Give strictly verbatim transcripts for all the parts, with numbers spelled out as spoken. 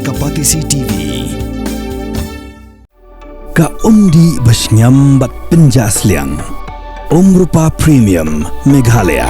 Ka Batesi T V. Ka umdih ba shngiam bad pynjah sliang. Umrupa Premium Meghalaya.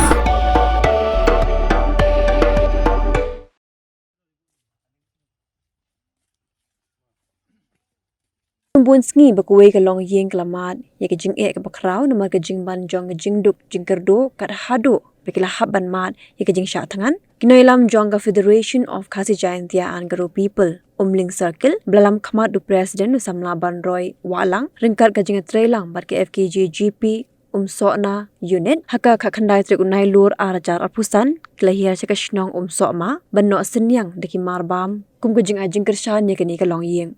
Bun sngi ba kawei ka longïing ka la mad ïa ka jingeh kaba khraw namar ka jingban jong ka jingduk jingkyrduh kat haduh ba ki la hap ban mad ïa ka jingshah thngan. Ki nongïalam jong ka Federation of Khasi Jaintia and Garo People, Umling Circle, ba la lam khmat da u President u samla Banroi Wahlang ryngkat ka jingïatreilang bad ka F K J G P Umsohna Unit ha ka khatkhyndai tarik u Nailur ar hajar arphew san, ki la hiar sha ka shnong Umsohma ban noh synñiang da ki marbam kum ka jingai jingkyrshan ïa kane ka longïing.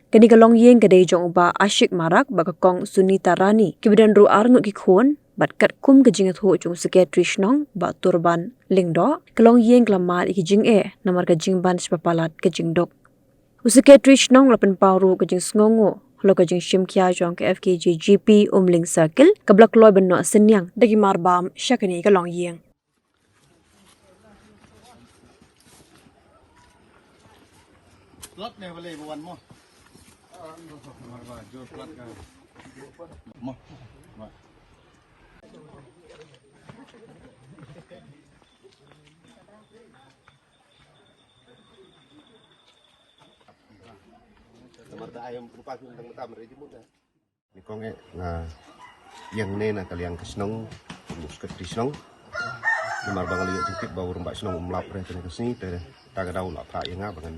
Kane ka longïing ka dei jong u Bah Ashik Marak bad ka Kong Sunita Rani, kiba don ruh arngut ki khun, bad katkum ka jingïathuh jong u Secretary Shnong Bah Turban Lyngdoh, ka longïing ka la mad ïa ki jingeh namar ka jingban shah palat ka jingduk. U Secretary Shnong u la pynpaw ruh ka jingsngewnguh halor ka jingshim khia jong ka F K J G P Umling Circle kaba la kloi ban noh synñiang da ki marbam sha kane ka longïing. Nyngkong eh nga ïeng ne na ka liang ka shnong, u Secretary Shnong. Namar ba nga la ïoh jingtip ba u Rangbah Shnong um lap re kane ka sngi, te ta ka daw la phah ïa nga ba ngan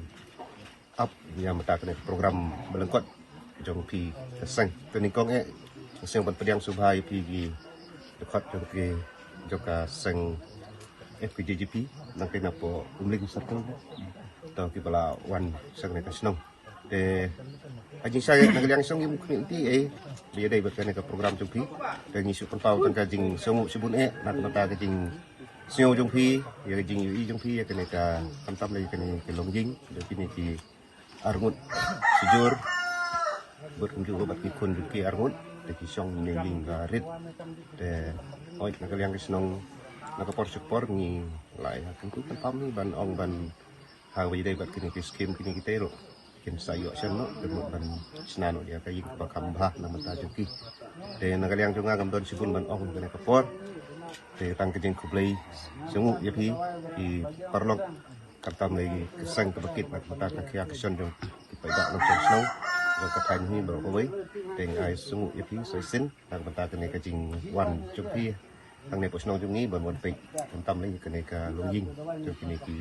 ap ïa mynta kane ka program ba lyngkot jong phi ka seng. Te nyngkong eh nga sngewbha ban pdiang sngewbha ïa phi ki dkhot jong ki jong ka seng F K J G P nangta napoh Umling Circle. To kiba la wan sha kane ka shnong. Te ha jingshisha na ka liang shnong ngim khmih lynti ei ba ïadei bad kane ka program jong phi. Te ngi shu pynpaw tang ka jingsngewnguh shibun eh na ka bynta ka jingsngew jong phi ïa ka jingïohi jong phi ïa kane ka, khamtam lei ïa kane ka longïing jong kine ki arngut shijur, bad kumjuh ruh bad ki khun jong ki arngut, te ki shong ne ïing ka rit. Te hooid na ka liang ka shnong na ka por sha ka por ngi la ïa kyntu kyntam hi ban ong ban ha kaba ïadei bad kine ki skim kine kita ruh kin sa ïoh shen noh, te mut ban shna noh ïa ka ïing ba kham bha na ka bynta jong ki. Te na ka liang jong nga ngam don shibun ban ong kane ka por. Te tang ka jingkhublei shibun ïa phi ki paralok, khamtam lei ka seng kaba kit na ka bynta ka khia ka shon jong ki paidbah nongshong shnong jong ka thaiñ hi baroh kawei. Te ngi ai shibun ïa phi sa shisien na ka bynta kane ka jingwan jong phi hangne hapoh shnong jong ngi ban wan peit khamtam lei kane ka longïing jong kine ki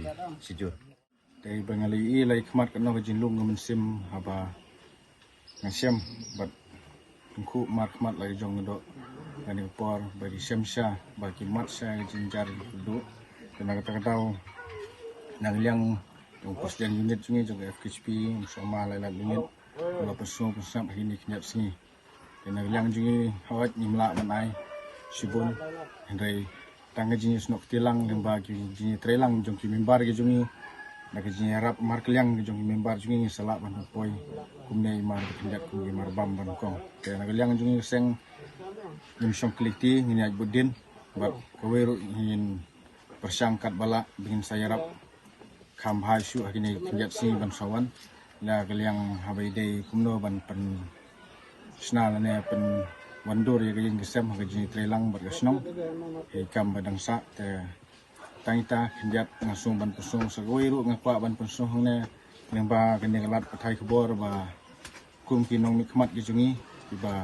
shijur. Te ba nga la ïohi la ïa khmat katno ka jinglong ka mynsiem haba nga shem bad tyngkhuh markhmat la ka jong nga doh kane ka por ba ki shem sha ba ki mad sha ka jingjar ki kyrduh. Te na kata ka daw na ka liang jong u President Unit jong ngi jong ka F K J P, u Umsohma Lailat Unit, u la pynsngew pynsngew ha kine ki khyndiat sngi. Te na ka liang jong ngi hooid ngim lah ban ai shibun, hynrei tang ka jingïasnoh kti lang lyngba ki jingïatreilang jong ki member ki jong ngi, na ka jingïarap markylliang ki jong ki member jong ngi, ngi sa lah ban pynpoi kumne i mar ba khyndiat kum i marbam ba nyngkong. Te na ka liang jong ngi ka seng ngin shong kylli kti, ngin ïaid bud dien bad kawei ruh ngin pyrshang katba lah ba ngin sa ïarap kham bha shuh ha kine ki khyndiat sngi ban sa wan. Na ka liang haba ïadei kumno ban pynshna lane pynwandur ïa ka ïing ka sem ha ka jingïatreilang bad ka shnong. Ïa ka kam ba dang sah te tang ita khyndiat nga sngew ban pynsngew, sa kawei ruh nga kwah ban pynsngew hangne lyngba kane ka lad pathai khubor ba kum ki nongmihkhmat ki jong ngi kiba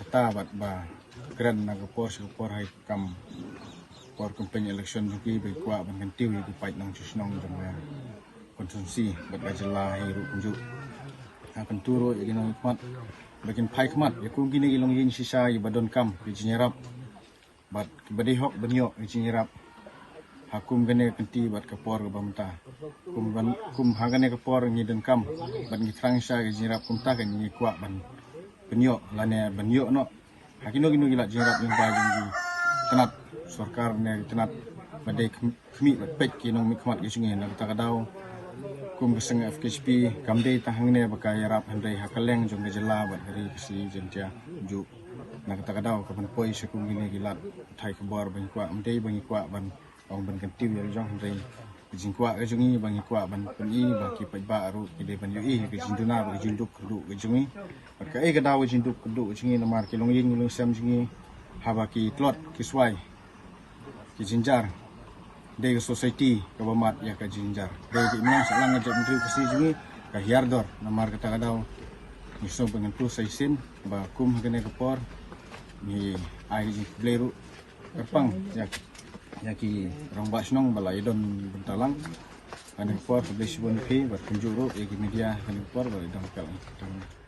rta bad ba kren na ka por sha ka por ha ka kam por campaign election jong ki ba ki kwah ban kyntiew ïa ki paid nongshong shnong jong ka constituency bad ka jylla hi ruh kumjuh. Nga kyntu ruh ïa ki nongmihkhmat ba kin phai khmat ïa kum kine ki longïing shisha ïa ba donkam ki jingïarap bad kiba dei hok ban ïoh ka jingïarap ha kum kane ka kynti bad ka por kaba mynta. Kum ban, kum ha kane ka por ngi donkam bad ngi thrang sha ka jingïarap kumta ka ngi kwah ban pynïoh lane ban ïoh noh ha kino kino ki lad jingïarap lyngba jong ki tnat sorkar ne ki tnat ba dei khmih bad peit ki nongmihkhmat ki jong ngi. Na kata ka daw kum ka seng F K J P kam dei tang hangne ba ka ïarap hynrei ha kylleng jong ka jylla bad ka ri Khasi Jaintia kumjuh. Na kata ka daw ka ban poi sha kum kine ki lad pathai khubor ba ngi kwah, ym dei ba ngi kwah ban ong ban kyntiew ïa la jong hynrei Ka jingkwah ka jong ngi ba ngi kwah ban pyni ba ki paidbah ruh ki dei ban ïohi ka jingduna bad ka jingduk kyrduh ka jong ngi. Bad kaei ka daw ka jingduk kyrduh ka jong ngi namar ki longïing longsem jong ngi haba ki tlot ki swai ki jynjar. Dei ka society kaba mad ïa ka jynjar. Dei ka imlang sahlang ka jaitbynriew Khasi jong ngi ka hiar dor namar kata ka daw ngi sngew ba ngan pynlong sa shisien ba kum ha kane ka por ngi ai ka jingkhublei ruh kyrpang ïa ïa ki rangbah shnong ba la ïadon bynta lang. Ha kane ka por khublei shibun ïa phi bad kumjuh ruh ïa ki media ha kane ka por ba la ïadon bynta lang.